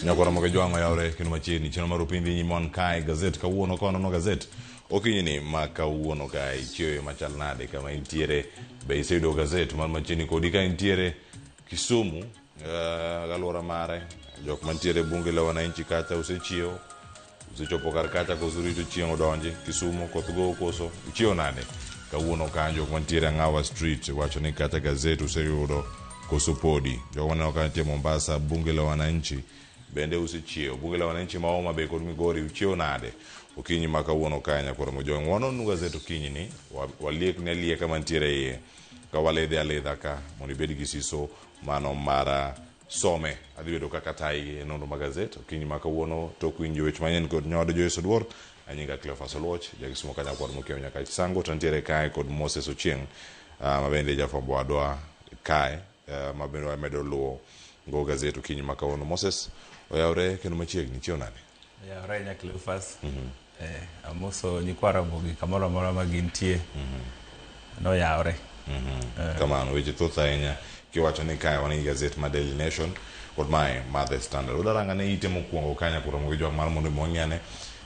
Nyakora moke jwang'o yawre kendo machiegni chenro mar opindi nyime wan kae gazet kawuono ka wanono gazet okinyi ni ma kawuono kae ichieyo machal nade kama intiere be iseyudo gazet mar machiegni kodi ka intiere Kisumu galwora mare jok mantiere bunge la wananchi kacha usechiewo usechopo kar kacha koso rito chieng' odonji Kisumu koth go koso ichiewo nade kawuono kanyo jok mantiere Ang'awa Street wacho ni kacha gazet useyudo koso podi jok maneno ka nitie Mombasa bunge la wananchi bende usechiewo bunge la wananchi ma Homa Bay kod Migori uchiewo nade okinyi ma kawuono kae nyakwar Mojong wanonu gazet okinyi ni waliekni alieka mantiere iye ka walidhe alidha ka mondo ibed gi siso mano mar some adhi bedo kaka tayi e nonro mag gazet okinyi ma kawuono tok winjo weche manyien kod nyodo Joyce Oduor anyinga Cleophas Oluoch jakisumo ka nyakwar mokiewo nyaka Chisango to nitiere kae kod Moses Ochieng ma bende jafwambo wadwa kae ma bende wamedo luwo go gazet okinyi ma kawuono Moses oyawre kendo machiegni chiew nade Oyawre ahinya Cleophas. Amoso nyikwa Ramogi kamoro amora ma gintie. Noyawre. Kamano weche thoth ahinya kiwacho ni kae wan gi gazet ma Daily Nation kod mae ma The Standard. Udaranga ne ite mokwongo ka nyaka Ramogi Jwang' mar mondo mi wang'e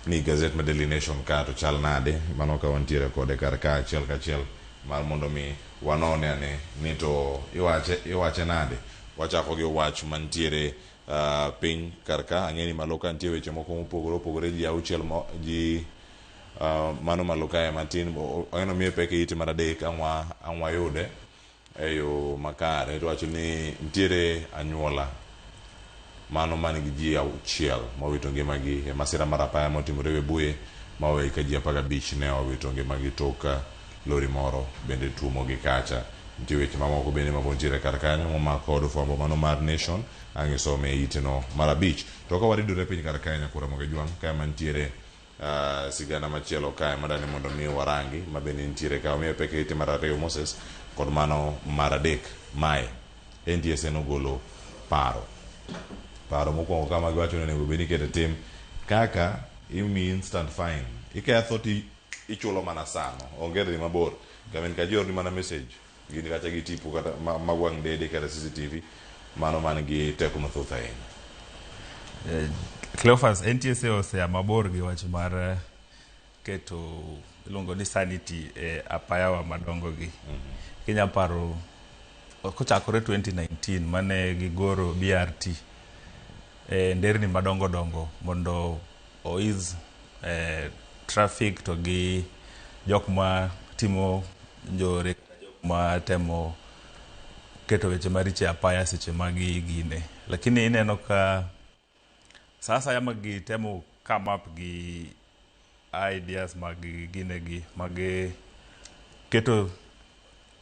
ni gazet ma Daily Nation ka to chal nade mano ka wantiere kode kar ka achiel kachiel mar mondo mi wanone ane ni to iwache iwache nade. Wachako gi wach mantiere piny kar ka ang'e ni malo ka nitie weche moko mopogore opogore ji auchiel mo, ji mano malo kae matin ang'e ni omiye pek e ite mar adek ang' ang' wayude e yo makare to wacho ni nitiere anyuola mano man gi ji auchiel mowito ngimagi e masira mar apaya motimore Webuye ma owe ka ji 15 ne owito ngimagi tok lori moro bende tuomogi kacha. Nitie weche mamoko bende ma pod nitiere kar kanyo momak kod fwambo mano mar Nation ang' isome e iteno mar abich. To ka waridore piny kar kae nyakura Ramogi Jwang' kae mantiere sigana machielo kae madani mondo mi warangi ma bende nitiere ka omiyo pek e ite mar ariyo Moses kod mano mar adek mae NTSA nogolo paro paro mokwongo kama giwacho ni onego bed ni iketo e tim kaka imiyi instant fine iketho ti ichulo mana sano onge dhi mabor kamin ka ji orni mana message gin kata gi tipo kata ma wang' dede kata CCTV mano man gi teko mathoth ahinya. Cleophas, NTSA osea mabor gi wach mar keto iluongo ni sanity e apayawa madongo gi. Kinya paro kochakore 2019 mane gigoro BRT e nderni madongo dongo mondo o ease traffic to gi jok ma timo njore kata jok ma temo keto weche maricho e apaya seche ma gigine. Lakini ineno ka sa asaya ma gitemo come up gi ideas mag gine gi mag keto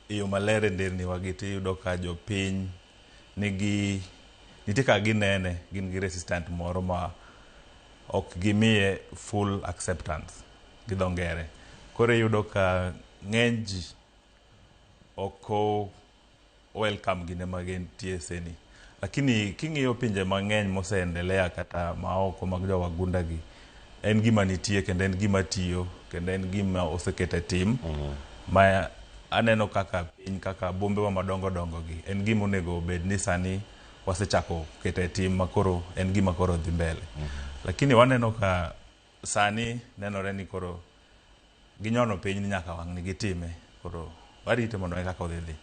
e yo maler e nderni wagi tiyudo ka jopiny nigi nitie kaka ginene gin gi resistant moro ma ok gimiye full acceptance gi dho ngere. Koro iyudo ka ng'eny ji ok o welcome gine mag NTSA ni. Lakini king'iyo pinje mang'eny moseendelea kata maoko mag jo wagunda gi, en gima nitie kendo en gima tiyo kendo en gima oseket e tim ma aneno kaka piny kaka bombewa madongo dongo gi en gima onego obed ni sani wasechako keto e tim ma koro en gima koro dhi mbele. Lakini waneno ka sani nenore ni koro ginyono piny ni nyaka wang' ni gitime koro warite mondo wane kaka odhi dhi.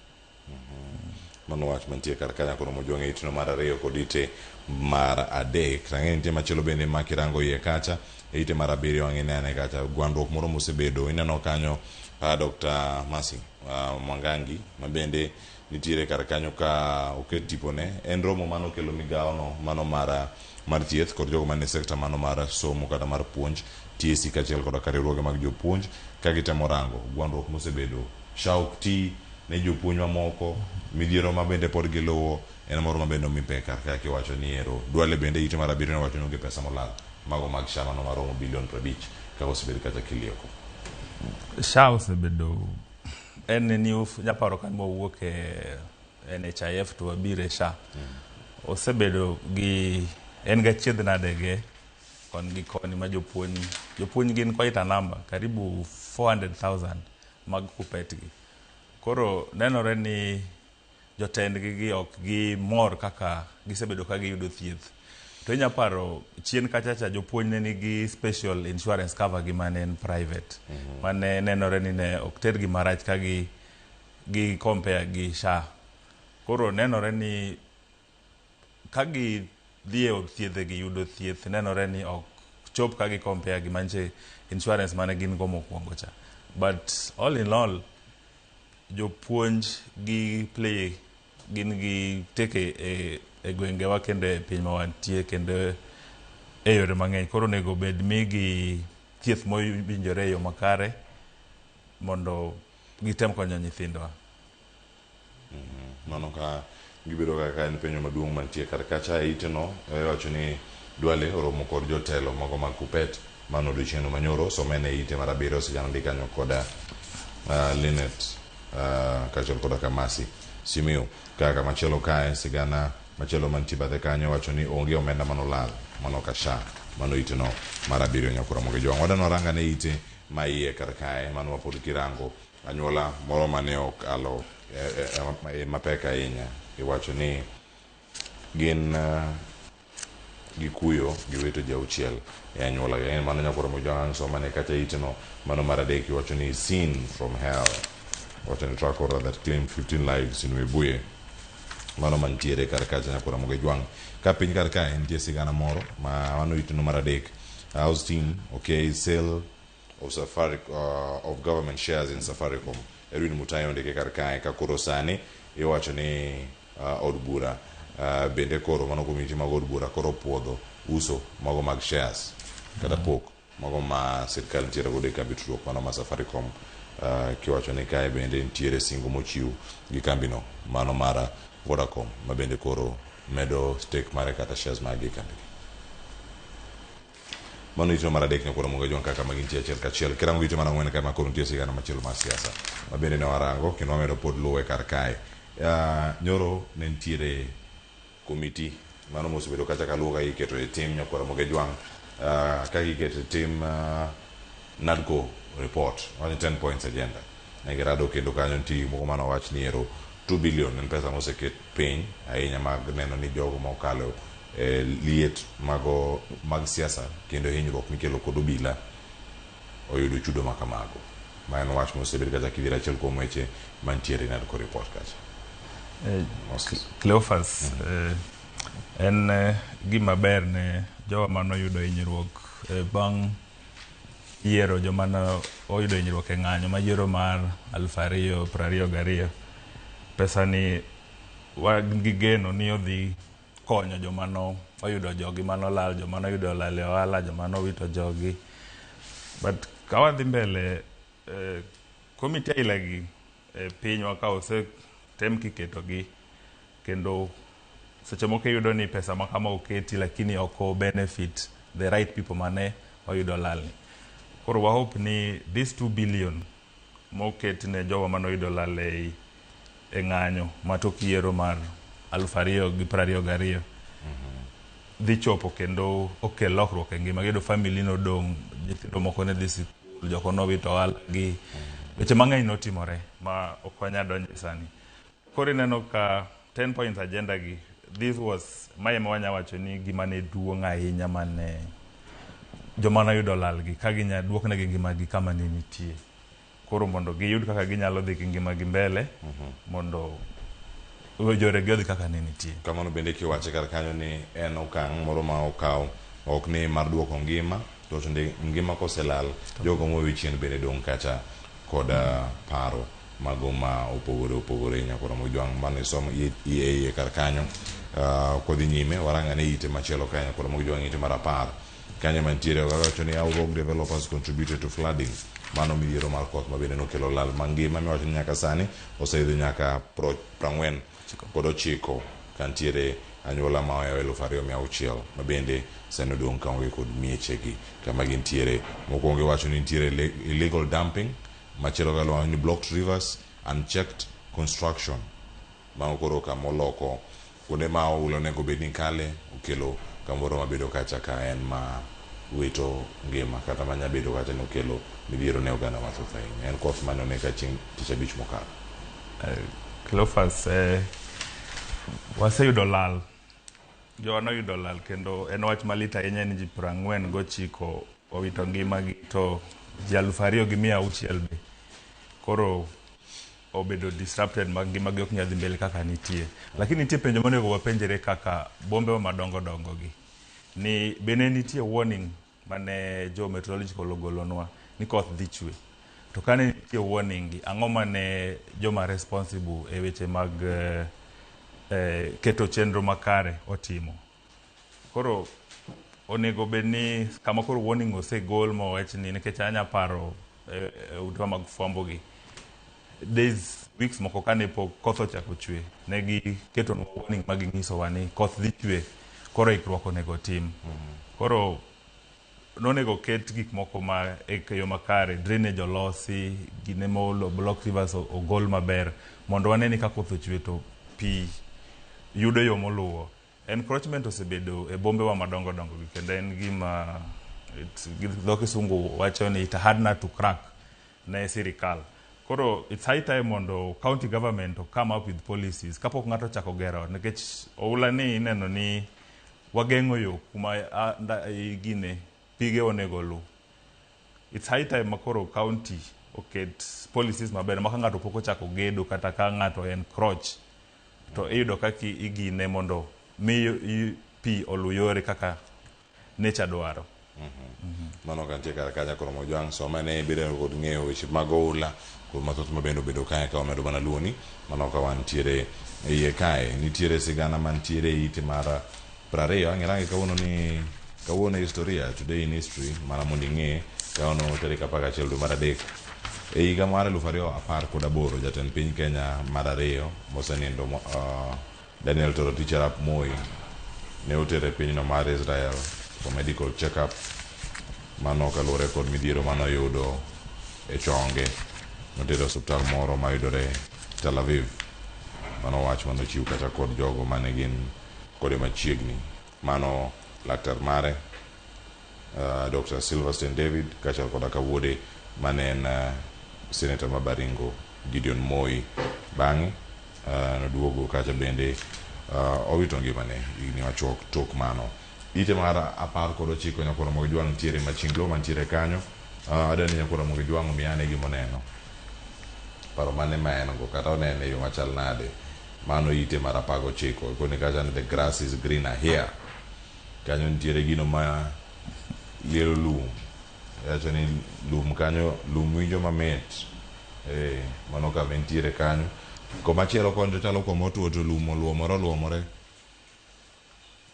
Mano wach mantie kar kanyo koro mojwang' e itno mar ariyo kod ite mar adek. Ang'e nitie machielo bende ma kirango iye kacha e ite mar abiriyo ang' inene kacha gwandruok moro mosebedo ineno kanyo Dr. Mercy Mwangangi ma bende nitiere kar kanyo ka oket tipone en romo mano okelo migawo no mano mar thieth kod jogo man e sekta mano mar somo kata mar puonj TSC kaachiel koda ka riwruoge mag jopuonj ka gitemo rango gwandruok mosebedo SHA ok ti ne jopuonj mamoko midhiero ma bende pod giluwo en moro ma bende omi pek kar ka kiwacho ni ero Duale bende ite mar abiriyo nowacho ni onge pesa molal mago mag SHA mano maromo bilion 50 kaka osebedo kacha kilieko. SHA osebedo en ni nyaparo ka mwawuok e NHIF to wabiro e SHA. Osebedo gi en ga chiedh nade ge koni gi koni ma jopuonj jopuonj gin quite a number karibu 400,000 mag KUPPET gi. Koro nenore ni jotendgi gi ok gimor kaka gisebedo ka giyudo thieth. To To inya paro chien kacha cha jopuonj ne nigi special insurance cover gi mane en private. Mane nenore ni ne ok tergi marach ka gi compare gi SHA. Koro nenore ni ka gi dhi e od thieth gi yudo thieth, nenore ni ok chop ka gi compare gi manche insurance mane gin go mokwongo cha. But all in all, jopuonj gi play gin gi teke e gwengewa kendo e piny ma wantie kendo e yore mang'eny. Koro onego bed migi thieth mowinjore e yo makare mondo gitem konyo nyithindwa. Mano ka gibedo kaka en penjo maduong' mantie kar kacha e iteno iwacho ni Duale oromo kod jotelo mago mag Kuppet mano odiochieng' manyoro somene e ite mar 7 sigana ndik kanyo koda Linet kaachiel koda Kamasi Simiyu. Kaka machielo kae sigana machielo mantie bathe kanyo wacho ni onge omenda manolal mano ka SHA mano iteno mar 7 nyakura moge jwang'. Wadwa waranga ne ite ma iye kar kae mano wapod kirango anyuola moro mane okalo mapek ahinya. Iwacho ni gin gikuyo giwito ji 6 e anyuola gi. Mano nyakura moge jwang' soma ne kacha iteno mano mar 3 iwacho ni scene from hell. Wacho ni truck order that claimed 15 lives in Webuye. Mano mantiere kar kacha nyakura moge jwang'. Ka piny kar kae nitie sigana moro ma mano iteno mar 3. House team okay sale of Safari of government shares in Safaricom. Edwin Mutai ondike kar kae ka koro sani iwacho ni od bura bende koro mano komiti mag od bura koro puodho uso mago mag shares kata pok mago ma sirkal nitiere godo e kambi tudruok mano ma Safaricom. Kiwacho ni kae bende nitiere singo mochiw gi kambino mano mar Vodacom ma bende koro medo stake mare kata shares mage e kambi. Mano ito mar 3 nyakura moga jwang' kaka magi nitie achiel kachiel. Kirango ito mar 4 kae ma koro nitie sigana machielo mar siasa ma bende ne warango kendo wamedo pod luwe kar kae. Nyoro ne nitiere komiti mano mosebedo kacha kaluwo kaka iketo e tim nyakwara moga jwang' kaka iketo e tim NADCO report wani 10 points agenda. Ne girado kendo kanyo nitie gik moko mane owach ni ero 2 billion en pesa moseket piny ahinya mag neno ni jogo ma okalo e liet mago mag siasa kendo hinyruok mikelo kod obila oyudo chudo ma kamago. Ma en wach mosebed kacha kidhiero achiel kuom weche mantiere e NADCO report kacha. Cleophas, en gima ber ne jowa manoyudo hinyruok bang' yiero joma ne oyudo hinyruok e ng'anyo ma yiero mar 2022. Pesa ni wan gi geno ni odhi konyo joma no oyudo jogi manolal, joma noyudo lal e ohala, joma nowito jogi. But ka wadhi mbele, komiti aila gi e pinywa ka osetem kiketogi kendo seche moko iyudo ni pesa ma kama oketi lakini ok o benefit the right people mane oyudo lalni. Koro wa hope ni this 2 billion moket ne jogo mane oyudo lal e ng'anyo ma tok yiero mar 2022 dhi chopo kendo okel lokruok e ngima. Giyudo family nodong', nyithindo moko ne dhi sikul, joko nowito ohalagi. Weche mang'eny notimore ma ok wanyal donje sani. Koro ineno ka 10 points agenda gi, this was mae ema wanya wacho ni gima ne duong' ahinya mane joma noyudo lalgi ka ginya duoknegi ngimagi kama ne nitie. Koro mondo giyud kaka ginyalo dhi gi ngimagi mbele mondo yoregi odhi kaka ne nitie. Kamano bende kiwache kar kanyo ni en okang' moro ma okaw ok ni mar duoko ngima to ngima koselal jogo mowe chien bende dong' kacha koda paro mago ma opogore opogore nyakoro mojwang' mano isomo iye kar kanyo. Kodhi nyime waranga ne ite machielo kae nyakoro mojwang' ite mar 10 kanyo mantiere wacho ni how rogue developers contributed to flooding. Mano midhiero mar koth ma bende nokelo lal mangima miwacho ni nyaka sani oseidho nyaka 49 kantiere anyuola ma ohewo 2600 ma bende sani odong' kaonge kod miechegi kama gintiere. Mokwongo iwacho ni nitiere illegal dumping, machielo kaluongo ni blocked rivers, unchecked construction. Mago koro kamoloko kuonde ma oula onego bed ni kale okelo kamoro mabedo kacha ka en ma wito ngima kata manya bedo kacha ni okelo midhiero ne oganda mathoth ahinya. En koth mane one ka chieng' tich abich mokalo. Cleophas, waseyudo lal. Jowa noyudo lal kendo en wach malit ahinya ni ji 49 owito ngimagi to ji 2,600 be koro obedo disrupted ma ngimagi ok nyal dhi mbele kaka nitie. Lakini nitie penjo monego wapenjre kaka bombe wa madongo dongo gi ni bende nitie warning mane jo meteorological ogolonwa ni koth dhi chwe. To kane nitie warning gi, ang'o mane joma responsible e weche mag keto chenro makare otimo? Koro onego bed ni kama koro warning osegol mowach ni nikech anya paro e utewa mag fwambo gi days weeks moko kane pok koth ochako chwe ne giketonwa warning ma ginyisowa ni koth dhi chwe koro ikruok onego tim. Koro nonego ket gik moko ma e yo makare drainage olosi gine mo block rivers ogol maber mondo wane ni ka koth ochwe to pi yudo yo moluwo. Encroachment osebedo e bombe wa madongo dongo gi kendo en gima gi dho kisungu wacho ni it hard nut to crack ne sirikal. Koro it's high time mondo county government to come up with policies kapok ng'ato ochako gero ot nikech oula ni ineno ni wageng'o yo kuma gine pige onego oluw. It's high time ma koro county oket policies maber ma ka ng'ato pok ochako gedo kata ka ng'ato encroach to iyudo kaka igine mondo miyo pi oluw yore kaka nature dwaro. Mano ka nitie kar kacha koro Mojwang' soma ne bedo kod ng'eyo weche mag oula kod mathoth ma bende obedo kae ka wamedo mana luoni mano ka wantiere e iye kae nitiere sigana mantiere e ite mar 20 ang' irange kawuono ni kawuono e historia today in history mana mondo ing'e kawuono tarik 11 dwe mar adek e higa mar 2018 jatend piny Kenya mar ariyo mosenindo Daniel Toroitich arap Moi ne otere e pinyno mar Israel for medical check-up mano kaluwore kod midhiero manoyudo e chonge notere e osiptal moro mayudore Tel Aviv mano wach manochiw kata kod jogo mane gin kode machiegni mano laktar mare Dr. Silverstein David kaachiel koda ka wuode mane en senator ma Baringo Gideon Moi bang'e noduogo kacha bende owito ngimane higni machuok tok mano. Ite mar 19 Nyakwar Ramogi Jwang' nitiere Machinglo mantiere kanyo. Adwa ni Nyakwar Ramogi Jwang' omiyane gimoneno. Paro mane ma en go kata onene e yo machal nade. Mano ite mar 19. Ikoni kacha ni the grass is greener here. Kanyo nitiere gino ma lielo lum. Iwacho ni lum kanyo lum winjo mamit. Mano kama entiere kanyo. Komachielo koni to chalo koma otuo to lum oluomore oluomore.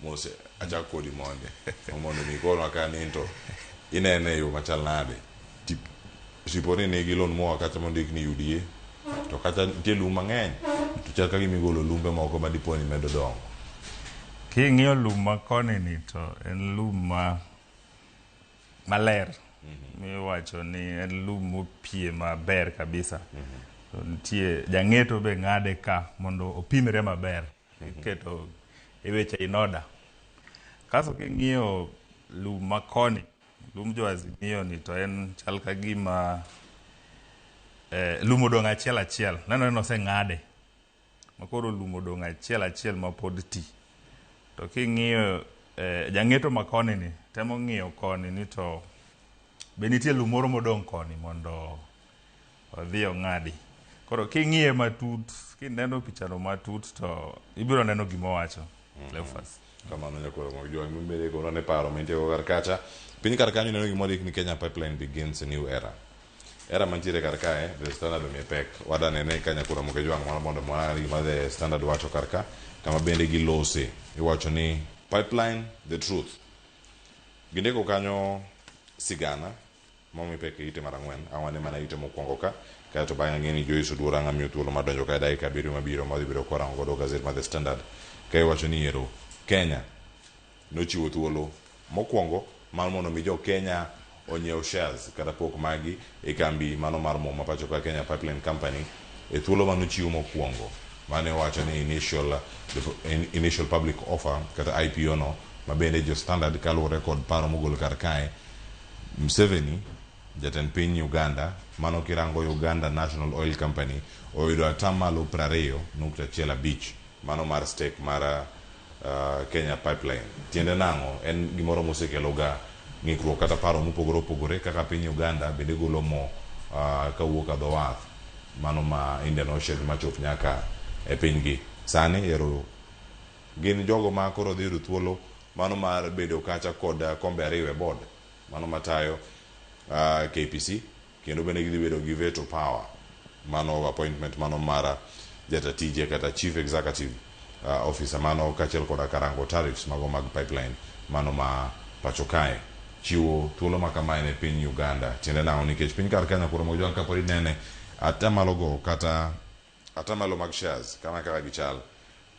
Mose achak kodi monde. Mondo mi ikonwa ka ni to inene e yo machal nade. Tiponi nigi lon moa kacha mondik ni UDA. To kacha nitie lum mang'eny. To chal ka gima igolo lumbe moko ma dipo ni medo dongo. King'iyo lum ma koni ni to en lum ma maler miwacho ni en lum mopie maber kabisa. To nitie jang'eto be ng'ade ka mondo opimre maber. Iketo e weche in order. Kasto king'iyo lum ma koni, lum jo Azimio ni to en chal ka gima lum odong' achiel achiel. Nenore ni oseng'ade. Makoro lum odong' achiel achiel ma pod ti. To king'iyo jang'eto ma koni ni temo ng'iyo koni ni to be nitie lum moro modong' koni mondo odhi ong'adi. Koro king'iye matut, kineno pichano matut to ibiro neno gima owacho. Cleophas. Kamano Nyakwar Ramogi Jwang' mimbere kono ne paro mantie go kar kacha. Piny kar kanyo neno gima ondik ni Kenya Pipeline begins a new era. Era mantiere kar kae, The Standard omiye pek. Wada nene ka Nyakwar Ramogi Jwang' mar mondo mwana gima The Standard wacho kar ka, kama bende gilose. Iwacho ni pipeline the truth. Gindiko kanyo sigana momi pek e ite mar ang'wen. Awane mana ite mokwongo ka. Kaeto bang'e ang'e ni Joyce Oduor ang' amiyo thuolo mar donjo kae dakika 7 mabiro ma wadhi bedo kwarango godo gazet mar The Standard. Ka iwacho ni ero Kenya nochiwo thuolo mokwongo mar mondo mi jo Kenya onyiew shares kata pok magi e kambi mano mar mo ma pacho ka Kenya Pipeline Company e thuolo manochiw mokwongo mane owacho ni initial public offer kata IPO no ma bende jo Standard kaluwore kod paro mogol kar kae Museveni jatend piny Uganda mano kirango Uganda National Oil Company oyudo atamalo 20.15 mano mar stake mar Kenya Pipeline. Tiende nang'o? En gimoro mosekelo ga ng'ikruok kata paro mopogore opogore kaka piny Uganda bende golo mo kawuok a dho wath mano ma Indian Ocean machop nyaka e pinygi. Sani ero gin jogo ma koro dhi yudo thuolo mano mar bedo kacha kod kombe ariyo e board mano matayo KPC kendo bende gidhi bedo gi veto power mano appointment mano mara jata tije kata chief executive officer mano kaachiel koda karango tariffs mago mag pipeline mano ma pacho kae. Chiwo thuolo ma kamae ne piny Uganda tiende nang'o? Nikech piny kar Kenya koro mag kapod inene atamalo go kata atamalo mag shares kama kaka gichal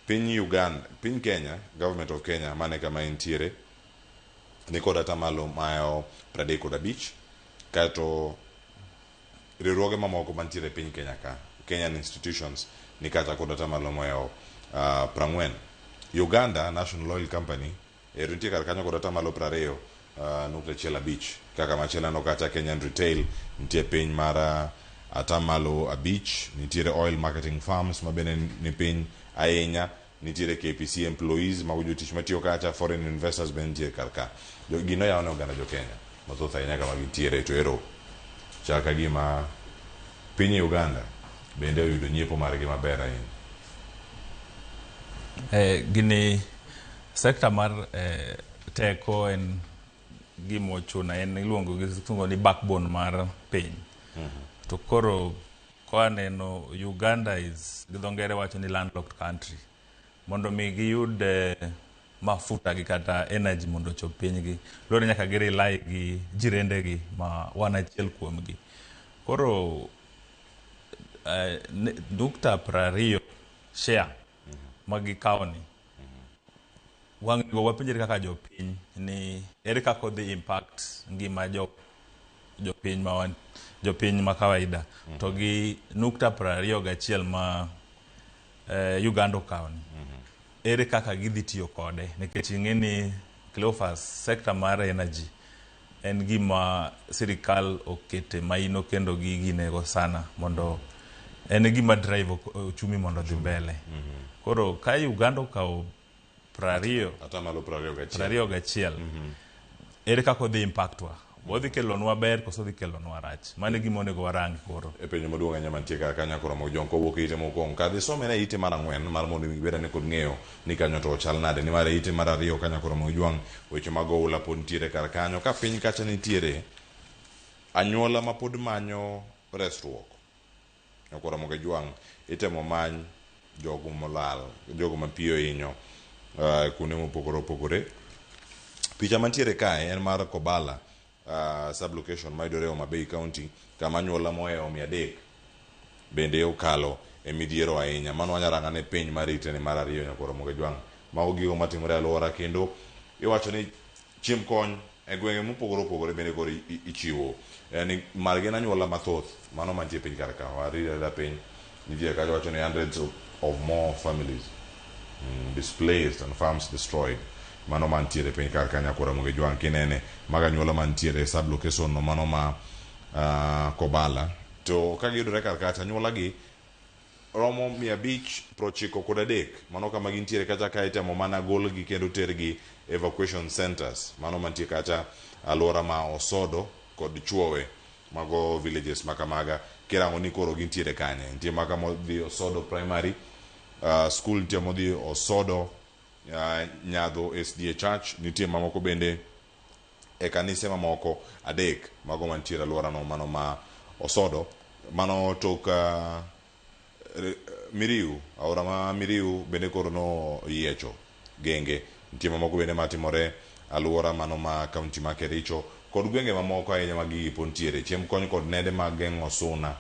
piny Uganda, piny Kenya, government of Kenya mane kama entiere ni kod atamalo mayo 35, kaeto riwruoge mamoko mantiere e piny Kenya ka, Kenyan institutions ni kacha kod atamalo mohewo 40. Uganda National Oil Company ero nitie kar kanyo kod atamalo 20 nukta achiel abich. Kaka machielo aneno kacha Kenyan Retail nitie piny mar atamalo 5, nitiere oil marketing firms ma bende ni piny ahinya, nitiere KPC employees mago jotich matiyo kacha, foreign investors bende nitie kar ka. Gino yawo ne oganda jo Kenya mathoth ahinya kama gintiere, to ero chal ka gima piny Uganda bende oyudo nyiepo margi maber ahinya. Gini sekta mar teko en gima ochuno, en iluongo gi kisungu ni backbone mar piny. To koro kaneno Uganda is gi dho ngere wacho ni landlocked country. Mondo mi giyud mafuta gi kata energy mondo ochop pinygi, luwore nyaka gi rely gi jirende gi ma wan achiel kuomgi. Koro nukta 20 share ma gikawo ni wang' go wapenjre kaka jopiny ni ere kaka odhi impact ngima jopiny ma wan jopiny ma kawaida to gi nukta 21 ma Uganda okawo ni ere kaka gidhi tiyo kode, nikech ing'e ni Cleophas, sector mar energy en gima sirikal okete maino kendo giginego sana mondo en e gima drive ochumi mondo odhi mbele. Koro ka Uganda okawo 20 Atamalo 21. 21, ere kaka odhi impact wa? Odhi kelonwa ber koso odhi kelonwa rach? Mano e gima onego warang koro. E penjo maduong' ahinya mantie kar kanyo koro Mojong kowuok e ite mokwongo kadhi some ne ite mar 4 mar mondo ibed ane kod ng'eyo ni kanyo to ochal nade, nimar e ite mar 2 kanyo koro Mojwang' weche mag oula pod nitiere kar kanyo ka piny kacha nitiere anyuola ma pod manyo resruok. Koro Mojwang' itemo many jogo molal, jogo ma pi ohinyo kuonde mopogore opogore. Picha mantiere kae en mar Kobala sub-location mayudore Homa Bay County, kama anyuola mohewo 300 bende okalo e midhiero ahinya. Mano wanyalo rango ane piny mar ite ni mar 2 nyakoro Mojwang'. Mago gigo matimore e alwora kendo iwacho ni chiemb kony e gwenge mopogore opogore bende koro ichiwo. Ni mar gin anyuola mathoth mano mantie piny kar ka. Warito arita piny nitie kacha wacho ni hundreds of more families displaced and farms destroyed. Mano mantiere piny kar ka nyakoro Mojwang' kinene mago anyuola mantiere e sub location no mano ma Kobala. To ka giyudore kar kacha anyuola gi romo 593, mano kama gintiere kacha ka itemo mana golgi kendo tergi evacuation centers mano mantie kacha alwora ma Osodo kod Chuowe, mago villages makamaga. Kirango ni koro gintiere kanye, nitie maka modhi Osodo Primary School, nitie modhi Osodo Nyadho SDA Church, nitie mamoko bende e kanise mamoko 3 mago mantiere alwora no mano ma Osodo mano tok Miriu, aora ma Miriu bende koro no yiecho genge. Nitie mamoko bende matimore alwora mano ma kaunti ma Kericho kod gwenge mamoko ahinya ma gigi pod nitiere. Chiemb kony kod nede mag geng'o suna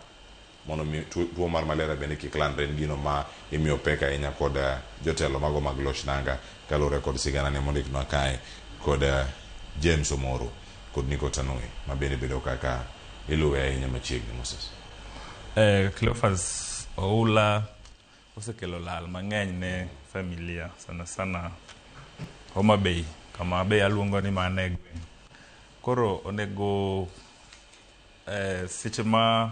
mondo mi tuo mar malaria bende kik landre en gino ma imiyo pek ahinya kod jotelo mago mag loch nanga kaluwore kod sigana ne mondiknwa kae kod James Omoro kod Nico Tanui ma bende bedo kaka iluwe ahinya machiegni. Moses. Cleophas, oula osekelo lal mang'eny ne familia, sana sana Homa Bay, kama be aluongo ni mane e gweng'. Koro onego seche ma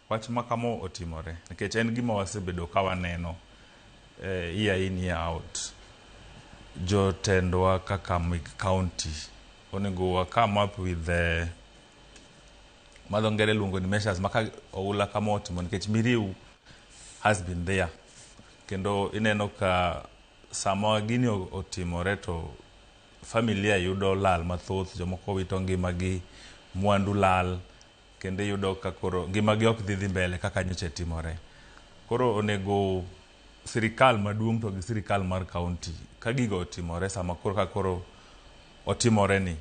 wach ma kama otimore, nikech en gima wasebedo ka waneno year in year out. Jotendwa kaka mek county onego wa come up with the ma dho ngere luongo ni measures ma ka oula kama otimo nikech miriu has been there kendo ineno ka sama gini otimore to familia yudo lal mathoth jomoko wito ngimagi mwandu lal kendo iyudo ka koro ngimagi ok dhi dhi mbele kaka nyocha timore koro onego sirikal maduong' to gi sirikal mar county ka gigo otimore sama koro ka koro otimore ni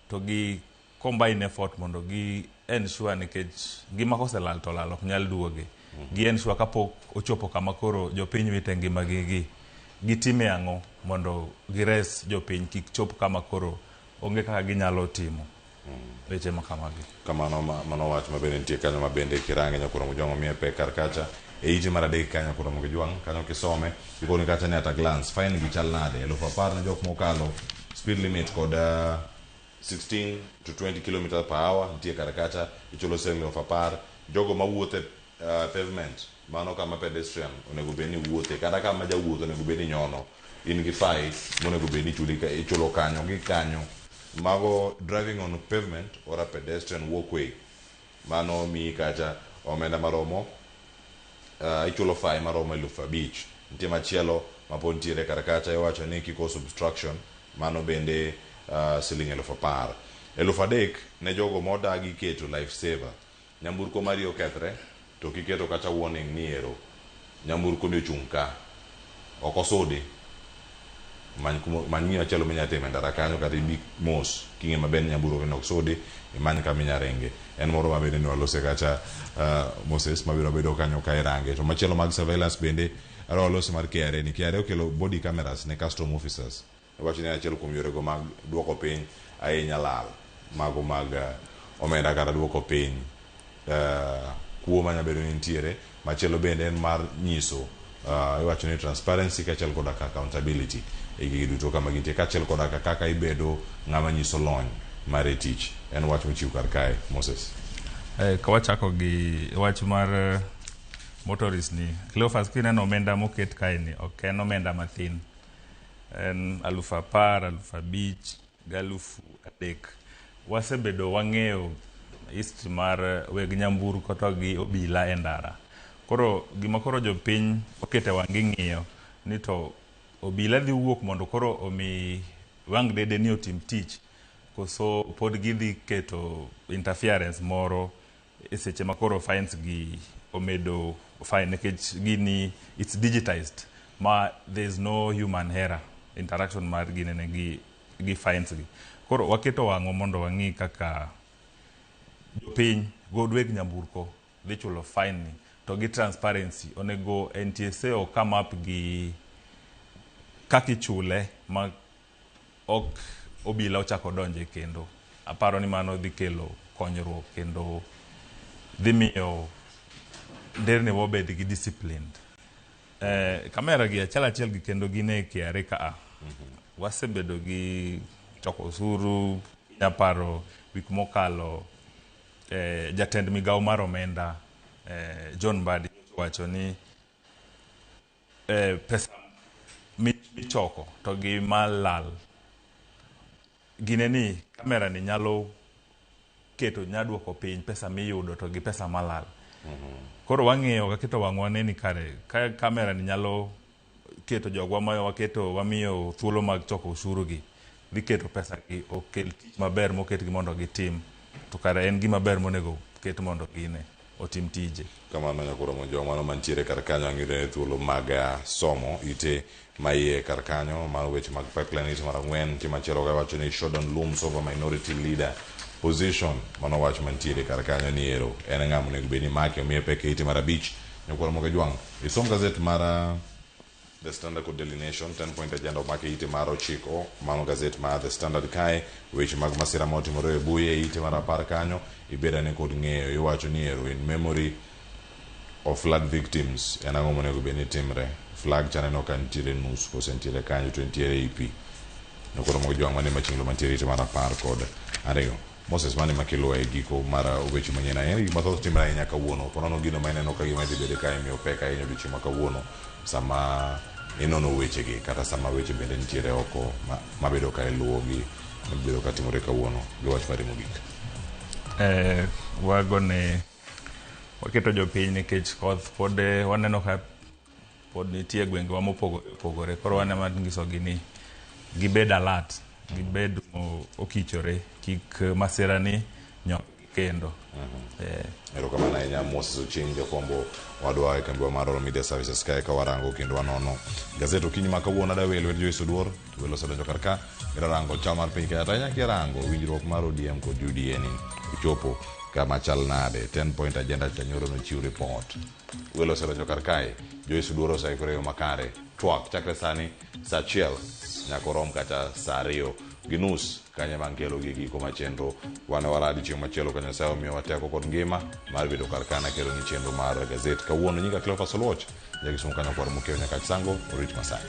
to gi combine effort mondo gi ensure nikech ngima koselal to lal ok nyal duoge gi ensure kapok ochopo kama koro jopiny wite ngimagi gi gitime ang'o mondo gires jopiny kik chop kama koro onge kaka ginyalo timo weche ma kamagi. Kamano mano wach mabende nitie kanyo mabende kirange nyakoro Mojwang' omiye pek kar kacha e ite mar adek kanyo nyakoro Mojwang' kanyo kisome ikoni kacha ni at a glance fine gi chal nade 10,000 ne jok mokalo speed limit kod 16 to 20 km per hour nitie kar kacha ichulo siling 10,000 jogo mawuotho e pavement mano kama pedestrian onego bed ni wuothe kata kama jawuoth onego bed ni nyono in gi fine monego bed ni ichulo kanyo gi kanyo mago driving on pavement or a pedestrian walkway mano miyi kacha omenda maromo ichulo fine maromo 5,000 nitie machielo mapod nitiere kar kacha iwacho ni kikoso obstruction mano bende siling 10,000 3,000 ne jogo modagi keto life saver nyamburko mari okethre to kiketo kacha warning ni ero nyamburko ni ochung' ka ok osudi many gima chielo minya timo e ndara kanyo kata ibi mos king'e maber ni nyamburko ni ok sudi imany kama inya ringe en moro mabende ne walose kacha Moses mabiro bedo kanyo ka irange to machielo mag surveillance bende adwa walose mar KRA ni KRA okelo body cameras ne custom officers iwacho ni achiel kuom yorego mag duoko piny ahinya lal mago mag omenda kata duoko piny kuo manya bedo ni nitiere machielo bende en mar nyiso iwacho ni transparency kaachiel koda ka accountability e gigi duto kama gintie kaachiel koda ka kaka ibedo ng'ama nyiso lony mare tich en wach mochiw kar kae Moses. Ka wachako gi wach mar motorist ni Cleophas kineno omenda moket kae ni ok en omenda mathin en 10,000 5,000 gi 3,000 wasebedo wang'eyo history mar weg nyamburko to gi obila e ndara koro gima koro jopiny okete wang' gi ng'iyo ni to obila dhi wuok mondo koro omi wang' dede ni otim tich koso pod gidhi keto interference moro e seche ma koro fines gi omedo fine nikech gini it's digitized ma there is no human error interaction mar ginene gi fines gi koro waketo wang'wa mondo wang'i kaka jopiny god weg nyamburko dhi chulo fine ni to gi transparency onego NTSA o come up gi kaka ichule ma ok obila ochako donje kendo aparo ni mano dhi kelo konyruok kendo dhi miyo nderni wabed gi disciplined. Kamera gi achiel achiel gi kendo gin e KRA ka a wasebedo gi choko osuru nyaparo wik mokalo jatend migawo mar omenda John Mbadi owacho ni pesa michoko to gi malal gine ni kamera ni nyalo keto nyaduoko piny pesa miyudo to gi pesa malal. Koro wang'iyo waketo wang'wa ne ni kare ka kamera ni nyalo keto jogwa ma waketo wamiyo thuolo mag choko osuru gi dhi keto pesa gi okel tich maber moketgi mondo gitim to kare en gima ber monego ket mondo gine otim tije. Kamano nyakoro Mojwang' mano mantiere kar kanyo ang'iyore thuolo mag somo ite maiye kar kanyo mar weche mag pipeline ite mar 4 nitie machielo ka wacho ni showdown looms over minority leader position mano wach mantiere kar kanyo ni ero en ng'ama onego bed ni make omiye pek e ite mar 5 nyakoro Mojwang' isom gazet mar The Standard kod Daily Nation 10 point agenda omake ite mar 9 mano gazet mar The Standard kae weche mag masira motimore e Buye e ite mar 10 kanyo ibedane kod ng'eyo iwacho ni ero in memory of flood victims en ang'o monego bed ni timre flag cha aneno ka nitiere nus kose nitiere kanyo to nitiere ei pi nyakoro Mojwang' mane machinglo mantiere ite mar 12 Moses mane makelo e giko mar weche manyien ahinya gik mathoth timre ahinya kawuono ponono gino ma ineno ka gima dhi bedo ka imiyo pek ahinya odiochieng' ma kawuono sama Inono wechegi kata sama weche bende nitiere oko mabedo ka iluwogi mabedo ka timore kawuono gi wach mari mogik. Wagone waketo jopiny nikech koth pod waneno ka pod nitie gwengewa mopogore opogore, koro wanema nyisogi ni gibed alert, gibed okichore kik masira ni nyok kendo. Erokamano ahinya Moses Ochieng jafwambo wadwa e kambiwa mar Royal Media Services kae ka warango kendo wanono gazet okinyi ma kawuono. Ada welo Joyce Oduor welo osedonjo kar ka kendo rango chal mar piny Kenya to ahinya kirango winjruok mar ODM kod UDA ni ochopo kama chal nade 10 point agenda cha nyoro nochiw report. Welo osedonjo kar kae, Joyce Oduor oseikore e yo makare. Twak chakre sani saa 1 nyaka orom kata saa 2:30 kanyo ema nkelo gi giko ma chenro wane waradi chieng' machielo ka Nyasaye omiyowa teko kod ngima mar bedo kar kana kelo ni chenro mar gazet kawuono. Nyinga Cleophas Oluoch, jakisumu kanyo kwar mokeo nyaka Sango orit masani.